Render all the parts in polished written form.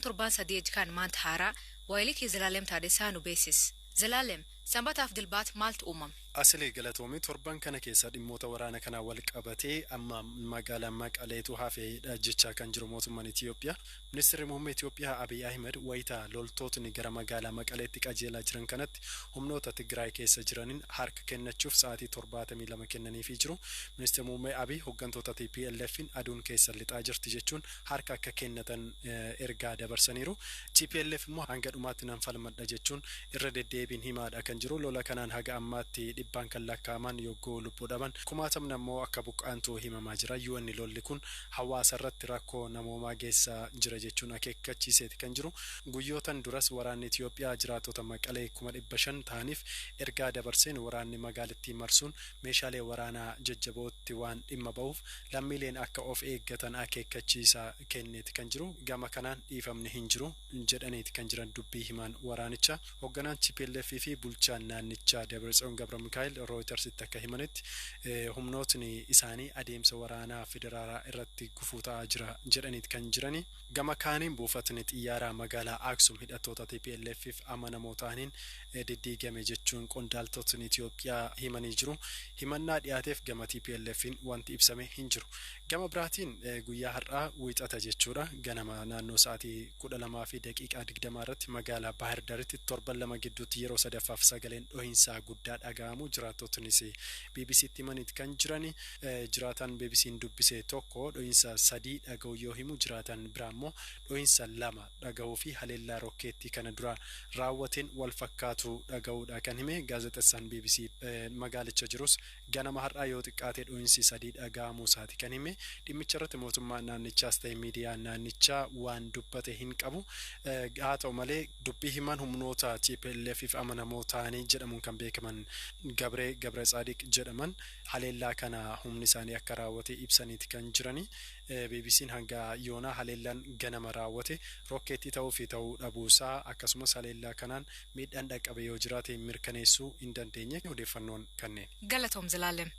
Torbaan 3 kan maanta haaraa waayilii Zalaalem Taadessaa nu beeksise. Zalaalem, Sanbataaf Dilbaat maaltu uumame? Asilee, galatoomii. Torban kana keessa dhimmoota waraana kanaa wal qabatee amma magaalaa Maqaleetu hafeedha jechaa kan jiru mootummaan Itiyoophiyaa. Ministeerri muummee Itiyoophiyaa Abiy Ahmed wayitaa loltootni gara magaalaa Maqaleetti qajeelaa jiran kanatti humnoota Tigraay keessa jiraniin harka kennachuuf sa'aatii 72 kennaniifii jiru. Ministeerri muummee Abiy hooggantoota TPLFin aduun keessa lixaa jirti jechuun harka akka kennatan ergaa dabarsaniiru. TPLF immoo hanga dhumaatti nan falmadha jechuun irra deddeebiin himaadha kan jiru. Lola kanaan haga ammaatti dhibbaan kan lakkaa'aman yogguu lubbuu dhaban, kumaatamni ammoo akka buqqaantu himamaa jira. UN lolli kun hawaasa irratti rakkoo namoomaa geessaa jira jechuun akeekkachiiseeti kan jiru. Guyyootan duras waraanni Itiyoophiyaa jiraattota Maqalee 500,000 ta'aniif ergaa dabarseen waraanni magaalittii marsuun meeshaalee waraanaa jajjabootti waan dhimma ba'uuf lammiileen akka of eeggatan akeekkachiisa kenneeti kan jiru. Gama kanaan dhiifamni hin jiru jedhaniiti kan jiran dubbii himaan waraanichaa. Hoogganaan TPLF fi bulchaan naannichaa Dabratsiyoon Gabra Mikaa'el Rooyitersitti akka himanitti, humnootni isaanii adeemsa waraanaa federaalaa irratti gufuu ta'aa jira jedhaniiti kan jirani. Gama kaaniin buufatni xiyyaaraa magaalaa Aksum hidhattoota TPLFif amanamoo ta'aniin diddiigame jechuun qondaaltotni Itiyoophiyaa himanii jiru. Himannaa dhiyaateef gama TPLFin wanti ibsame hin jiru. Gama biraatiin guyyaa har'aa, Wiixata jechuudha, ganama naannoo sa'aatii 12:20 irratti magaalaa Baahir Daaritti torban 2 gidduutti yeroo sadaffaaf sagaleen dhohiinsaa guddaa dhaga'amu jiraattotnis BBCtti himaniiti kan jirani. Jiraataan BBC'n dubbise tokko dhohiinsa sadii dhaga'u yoo himu, jiraatan biraa immoo dhohiinsa lama dhaga'uu fi haleellaa rokkeettii kana dura raawwateen wal fakkaatu dhaga'uudha kan hime. Gaazexessaan BBC magaalicha jirus ganama har'aa yoo xiqqaate dhohiinsi sadii dhaga'amuu isaati kan hime. Dhimmicha irratti mootummaan naannichaas ta'e miidiyaan naannichaa waan dubbate hin qabu. Haa ta'u malee, dubbii himan humnoota TPLFif amanamoo ta'anii jedhamuun kan beekaman Gabree Gabra Tsaadiq jedhaman haleellaa kana humni isaanii akka raawwate ibsaniiti kan jirani. BBC'n hanga yoonaa haleellaan ganama raawwate rokkeettii ta'uu fi ta'uu dhabuusaa, akkasumas haleellaa kanaan miidhaan dhaqqabe yoo jiraate mirkaneessuu hin dandeenye. Odeeffannoon kanneen. Galatoom, Zalaalem.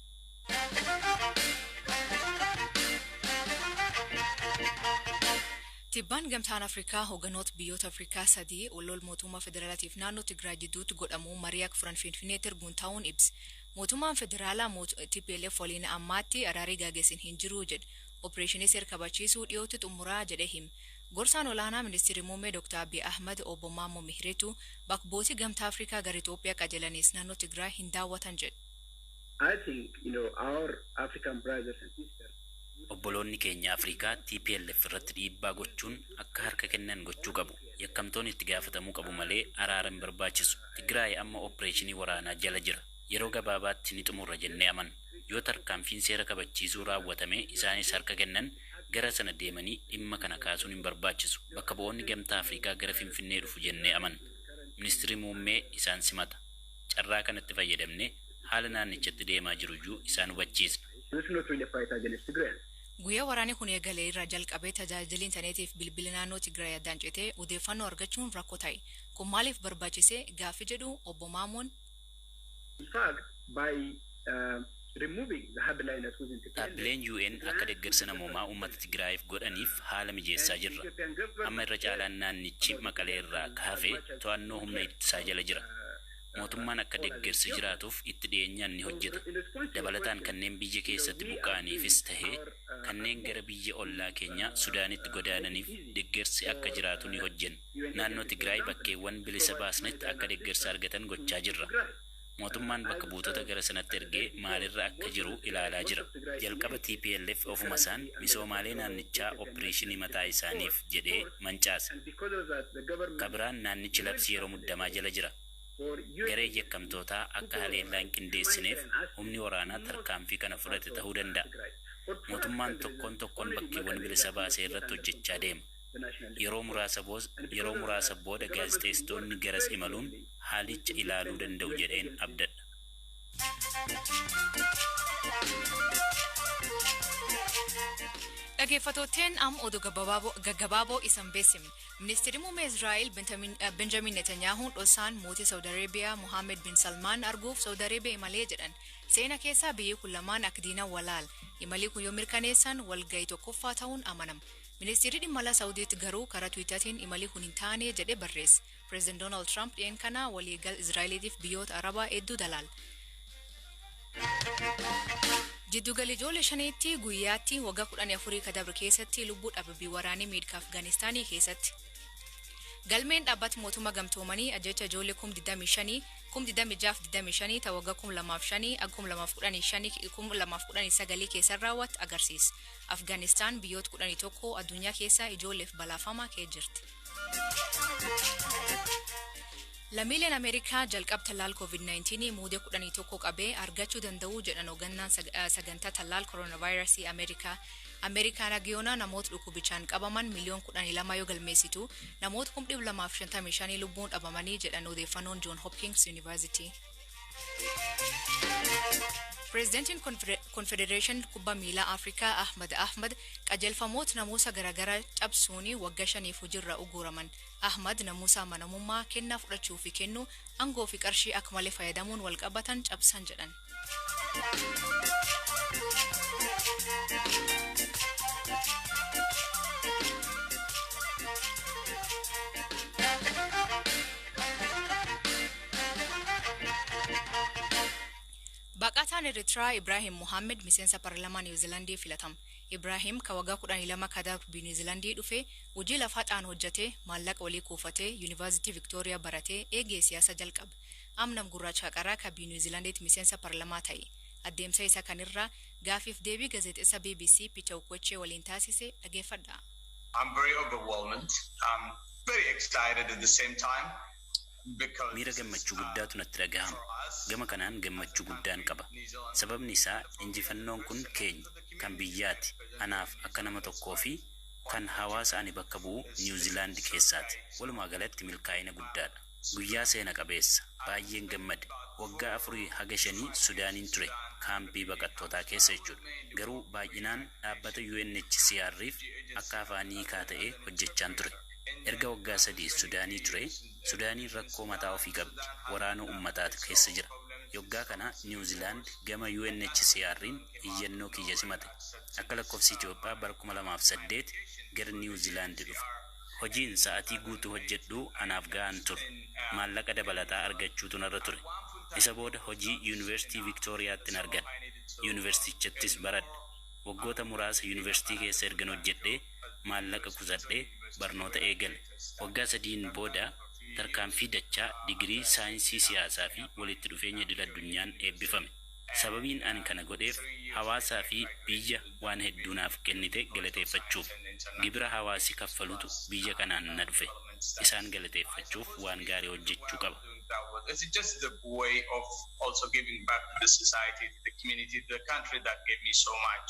Tibbaan Gamtaan Afrikaa hoogganoota biyyoota Afrikaa sadii wal mootummaa federaalaatiif naannoo Tigraay jidduutti godhamu marii akka furan Finfinneetti erguun ta'uun ibse. Mootummaan federaalaa TPLF waliin ammaatti araarii gaggeessin hin jiru jedhe. Opereeshinii seera kabachiisuu dhiyootti xumuraa jedhee hime. Gorsaan olaanaa ministeerri muummee Dr. Abiy Ahmad obbo Maammoo Mihiritu bakka bu'ooti Gamtaa Afrikaa gara Itoophiyaa qajeelanis naannoo Tigraay hin daawwatan jedhe. I think our African brothers and sisters Obboloonni keenya Afrikaa TPLF irratti dhiibbaa gochuun akka harka kennan gochuu qabu. Yakkamtoonni itti gaafatamuu qabu malee araara hin barbaachisu. Tigraay amma opereeshinii waraanaa jala jira. Yeroo gabaabaatti ni xumurra jennee amanna. Yoo tarkaanfiin seera kabachiisuu raawwatame isaanis harka kennan, gara sana deemanii dhimma kana kaasuun hin barbaachisu. Bakka bu'oonni Gamtaa Afrikaa gara Finfinnee dhufu jennee amanna. Ministirri muummee isaan simata. Carraa kanatti fayyadamnee haala naannichatti deemaa jiruyyuu isaan hubachiisna. This is not really a fight against Tigray. Guyyaa waraanni kun eegalee irraa jalqabee tajaajilli intarneetiif bilbila naannoo Tigraay addaan citee odeeffannoo argachuun rakkoo ta'e. Kun maaliif barbaachise gaaffii jedhu obbo Maamoon. In fact, by removing the hardliners within TPLF, Dhaabbileen UN akka deeggarsa namoomaa uummata Tigraayiif godhaniif haala mijeessaa jirra. Amma irra caalaan naannichi Maqalee irraa kaafee to'annoo humna ittisaa jala jira. Mootummaan akka deeggarsi jiraatuuf itti dhiyeenyaan ni hojjeta. Dabalataan kanneen biyya keessatti buqqa'aniifis tahee kanneen gara biyya ollaa keenyaa Sudaanitti godaananiif deeggarsi akka jiraatu ni hojjenna. Naannoo Tigraay bakkeewwan bilisa baasnetti akka deeggarsa argatan gochaa jirra. Mootummaan bakka buutota gara sanatti ergee maalirra akka jiru ilaalaa jira. Jalqaba TPLF ofuma isaan misoomaalee naannichaa opereeshinii mataa isaaniif jedhee mancaase. Kabiraan naannichi labsii yeroo muddamaa jala jira. Garee yakkamtootaa akka haleellaa hin qindeessineef humni waraanaa tarkaanfii kana fudhate ta'uu danda'a. Mootummaan tokkoon tokkoon bakkeewwan bilisa baasee irratti hojjechaa deema. Yeroo muraasa booda gaazexeessitoonni garas imaluun haalicha ilaaluu danda'u jedheen abdadha. Dhaggeeffattootteen, am oduu gaggabaaboo isan beeksifne. Ministeerri muummee Israa'el Benjamin Netanyaahuun dhosaan mootii Saudi Arabiyaa Mohammed bin Salmaan arguuf Saudi Arabiyaa imalee jedhan. Seena keessaa biyyi kun lamaan akka diina walaal. Imalii kun yoo mirkaneessan walgahii tokkoffaa ta'uun amanama. Ministeerri dhimma alaa Saawudiitti garuu karaa Tiwiitaatiin imalli kun hin taane jedhee barreesse. Pireezidant Doonaald Tiraamp dhiyeen kana waliigal Israa'eliitiif biyyoota Arabaa hedduu dalaal. Jidduugalli ijoollee shaniitti guyyaatti waggaa 14 ka dabre keessatti lubbuu dhabbii waraanii miidhaa Afgaanistaanii keessatti. Galmeen dhaabbata mootummaa gamtoomanii ajjecha ijoollee 25,000 26,025 ta waggaa 2005 2015 2019 keessa raawwatte agarsiisa. Afgaanistaan biyyoota 11 addunyaa keessa ijoolleef balaafamaa kee jirti. Lammiileen Ameerikaa jalqaba tallaal COVID-19 muudee 11 qabee argachuu danda'u jedhan hoogganaan sagantaa tallaal koronaavaayirasii Ameerikaa. Ameerikaan hagiyoonaa namoota dhukkubichaan qabaman miliyoon 12 yoo galmeessitu, namoota 255 lubbuun dhabamanii jedhan odeeffannoon John Hopkins University. Pireezidantiin Konfedereeshinii Kubbaa Miilaa Afrikaa Ahmad Ahmad qajeelfamoota namuusa garaagaraa cabsuun waggaa 5f hojiirra ugguraman. Ahmad namuusa amanamummaa, kennaa fudhachuu fi kennuu, aangoo fi qarshii akka malee fayyadamuun wal qabatan cabsan jedhan. Baqataan Eritraa Ibraahim Mohaammed miseensa paarlaamaa Niwuziilaandii filatama. Ibraahim ka waggaa 12 kadaa Niwuziilaandii dhufe, hojii lafaa xaan hojjetee maallaqa walii kuufatee Yuunivarsiitii Viktooriyaa baratee eegee siyaasa jalqabe. Amnam gurraacha qaraa ka Niwuziilaandiitti miseensa paarlaamaa ta'e. Adeemsa isa kanirraa gaafiif deebii gaazexeessa BBC Peter Okochee waliin taasise dhageeffadha. I'm very overwhelmed. I'm very excited at the same time. Miira gammachuu guddaatu natti dhagahama. Gama kanaan gammachuu guddaan qaba. Sababni isaa injifannoon kun keenya, kan biyyaati. Anaaf akka nama tokkoo fi kan hawaasa ani bakka bu'u Niwuziilaand keessaati. Walumaa galatti milkaa'ina guddaadha. Guyyaa seena qabeessa. Baay'een gammade. Waggaa 4 haga 5 Sudaaniin ture. Kaampii baqattootaa keessa jechuudha. Garuu baay'inaan dhaabbata UNHCR'if akka afaan hiikaa ta'ee hojjechaan ture. Erga waggaa 3 Sudaanii ture, Sudaaniin rakkoo mataa ofii qabdi. Waraana uummataatu keessa jira. Yoggaa kana Niwuziilaand gama UNHCR'n iyyannoo kiyya simate. Akka lakkoofsa Itoophiyaa bara 2008 gara Niwuziilaand dhufe. Hojiin sa'atii guutuu hojjedhu anaaf ga'an ture. Maallaqa dabalataa argachuutu narra ture. Isa booda hojii Yuunivarsiitii Viktooriyaatti argadhe. Yuunivarsiitichattis baradhe. Waggoota muraasa yuunivarsiitii keessa ergan hojjedhee maallaqa kuusadhee barnoota eegale. Waggaa 3n booda tarkaanfii dachaa digirii saayinsii siyaasaa fi walitti dhufeenya idil addunyaan eebbifame. Sababiin ani kana godheef hawaasaa fi biyya waan hedduu naaf kennite galateeffachuuf. Gibira hawaasi kaffalutu biyya kanaan na dhufe. Isaan galateeffachuuf waan gaarii hojjechuu qaba. It's just the way of also giving back to the society, to the community, to the country that gave me so much.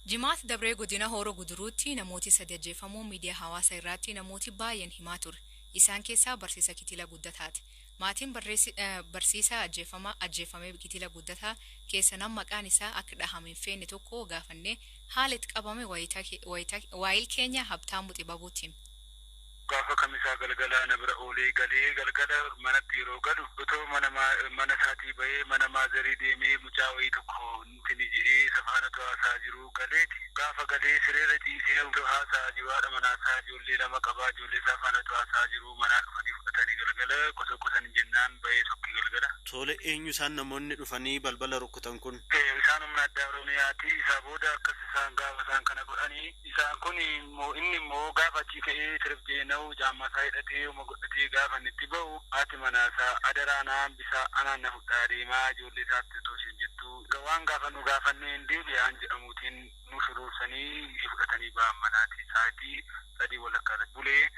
Jimaata dabree godina Hooroo Guduruutti namooti sadi ajjeefamuu miidiyaa hawaasaa irratti namooti baay'een himaa ture. Isaan keessaa barsiisa Kitila Guddataati. Maatiin barsiisaa ajjeefamee Kitila Guddataa keessa nama maqaan isaa akka dhahame hin feene tokko gaafannee haala itti qabame waayil keenya Habtaamuu Xibabuutti hime. Gaafa kamisaa galgala na bira oolee galee, galgala manatti yeroo galu otoo mana isaatii bahee mana maazarii deemee mucaa wayii tokko nuti ni jedhee safaana haasaa jiru galeeti. Gaafa galee sireerra ciisee otoo haasaa jiru, haadha manaasaa ijoollee lama qabaa, ijoollee isaa faana otoo haasaa jiru manaa dhufanii fudhatanii galgala qosa qosan jennaan bahee sokkii galgala. Tole, eenyu isaan namoonni dhufanii balbala rukutan kun? Isaan humna addaa Oromiyaati. Isaa booda akkas isaan gaafa isaan kana godhanii, isaan kun immoo inni immoo gaafa achii ka'ee tirif jeena'u jaammaa isaa hidhatee uma godhatee gaafa inni itti ba'u, haati manaasaa adaraa naan bisaa anaan na fudhaa deemaa ijoollee isaatti otoo isheen jettu, waan gaafa nu gaafannee hin deebi'aan jedhamuutiin nu shuruursanii fudhatanii ba'an manaati. Sa'aatii 3 walakkaa irratti bulee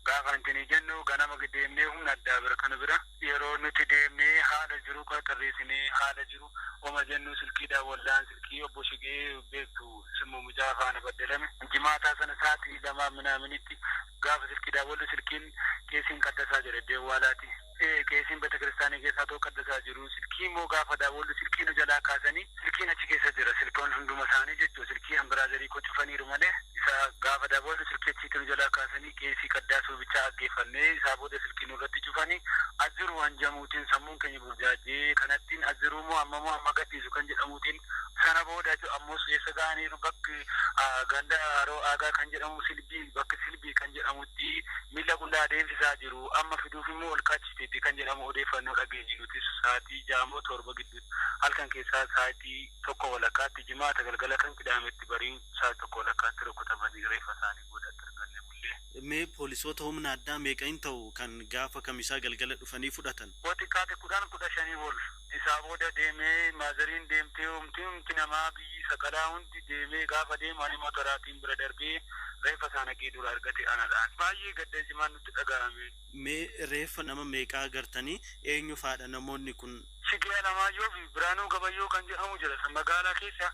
gaafa intini jennu ganama deemnee humna addaa bira kana bira yeroo nuti deemnee haala jiru tarreessinee haala jiru oma jennu silkiidhaan wallaan silkii obbo Shigee beektu simmu mucaa faana baddalame jimaataa sana sa'aatii 2 minaaminitti gaafa silkiidhaan wallu silkiin keessiin qaddasaa jira iddoo waalaati. Keessiin beeta kiristaanii keessaa ta'u qaddasaa jiru. Silkii immoo gaafa daawwallu silkii nu jalaa kaasanii silkiin achi keessa jira, silkoon hunduma isaanii jechuudha. Silkii hanbiraazarii koo cufaniiru malee isa gaafa daawwallu silkii achiitti nu jalaa kaasanii, keesii qaddaasuu bichaa dhaggeeffannee isaa booda silkii nurratti cufanii as As jiru waan jedhamuutiin sammuun keenya burjaajee kanattiin as jiru moo amma moo amma gadhiisu kan jedhamuutiin. Sana booda ammoo eessa ga'aniiru? Bakki ganda Haroo Aagaa kan jedhamu, Silbii, bakki Silbii kan jedhamutti miila qullaa adeemsisaa jiru. Amma fiduuf immoo ol kaachiteetti kan jedhamu odeeffannoo dhageenye. Nutis sa'aatii 6 moo 7 gidduutti, halkan keessaa sa'aatii 1:30tti, Jimaata galgala kan Qidaametti barii sa'aatii 1:30tti rukutamanii reeffa isaanii boodatti arganne bullee. Mee poolisoota humna addaa meeqa hin ta'u kan gaafa Kamisaa galgala dhufanii fudhatan? Xiqqaate 10, 15 ol. Isaa booda deemee maazariin deemtee humti namaa biyyi saqalaa hundi deemee gaafa deemu ani motoraatiin bira darbee reeffa isaa naqee dura argate anadhaan. Baay'ee gadda cimaan nutti dhaga'ame. Mee reeffa nama meeqaa agartanii? Eenyu faadha namoonni kun? Shigee Alamaayyoo fi Biraanuu Gabayyoo kan jedhamu jira magaalaa keessa.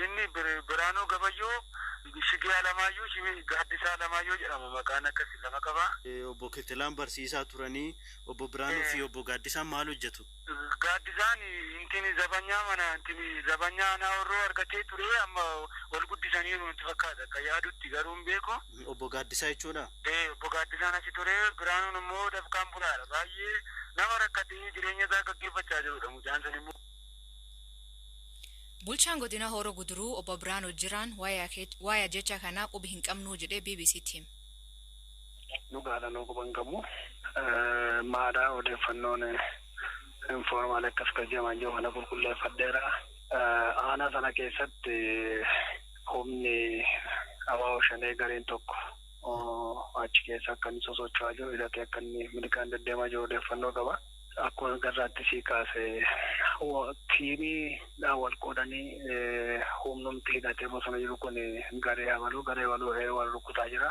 Inni Biraanuu Gabayyoo, Shigee Alamaayyoo, Gaaddisaa Alamaayyoo jedhama, maqaan akkasii lama qaba. Obbo Kitilaan barsiisaa turanii, obbo Biraanuu fi obbo Gaaddisaan maal hojjetu? Gaaddisaan intini zabanyaa mana intini zabanyaa anaa horroo argatee ture. Amma ol guddisaniiru nutti fakkaata akka yaadutti, garuu hin beeku. Obbo Gaaddisaa jechuudha? Ee, obbo Gaaddisaan achi ture. Biraanuun immoo dafqaan bulaadha. Baay'ee nama rakkatee jireenya isaa gaggeeffachaa jirudha mucaan sun immoo. Bulchaan godina Horoo Guduruu obbo Biraanuu Jiraan waa'ee jecha kanaa qubi hin qabnu jedhee BBCtti hime. Dhugaadha, nu quban qabu. Maadaa odeeffannoon informal akkas kan jiru kana qulqulleeffadheera. Aanaa sana keessatti humni ABO Shanee gareen tokko achi keessa akka inni sosocho'aa jiru, hidhatee akka inni miliqaan deddeemaa jiru odeeffannoo qaba. Akkuma garraatti sii kaase, tiimiidhaan wal qoodanii humnumti hidhatee bosona jiru kun garee abaluu garee waluu wal rukkutaa jira.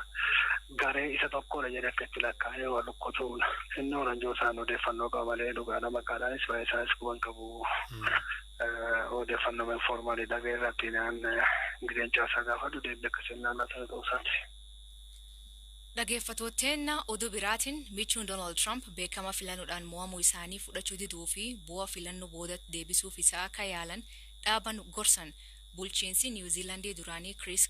Garee isa tokkodha jedhee akka itti lakkaa'ee wal rukkutuun inni oranjoo isaan odeeffannoo qaba malee dhugaadha maqaadhaanis baay'ee isaanis quban qabu. Odeeffannoo informal dhagee irratti naan gideen caasaa gaafadhu deebii akkasii naannoo sana ta'uu isaati. Dhaggeeffattootni, oduu biraatiin michuun Doonaald Tiraamp beekama filannoodhaan mo'amuu isaanii fudhachuu diduu fi bu'aa filannoo boodatti deebisuuf isaa akka yaalan dhaaban gorsan. Bulchiinsi Niwuziilandii duraanii Chris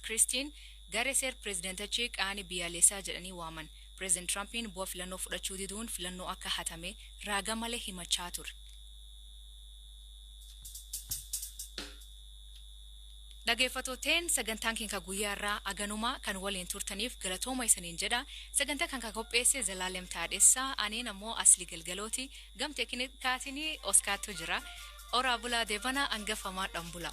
Christiin garee seer pireezidentichi qaanii biyyaalessaa jedhanii waaman. Pireezident Tiraampiin bu'aa filannoo fudhachuu diduun filannoo akka hatame raaga malee himachaa ture. Dhaggeeffattooteen, sagantaan keenya guyyaa irraa aganuma. Kan waliin turtaniif galatooma isaniin jedha. Sagantaa kan qopheesse Zalaalem Taadhessaa, aniin ammoo Asli Galgalooti. Gam teeknikaatiin Oskaattu jira. Oraa bulaa, deebana hangafamaa dhan bula.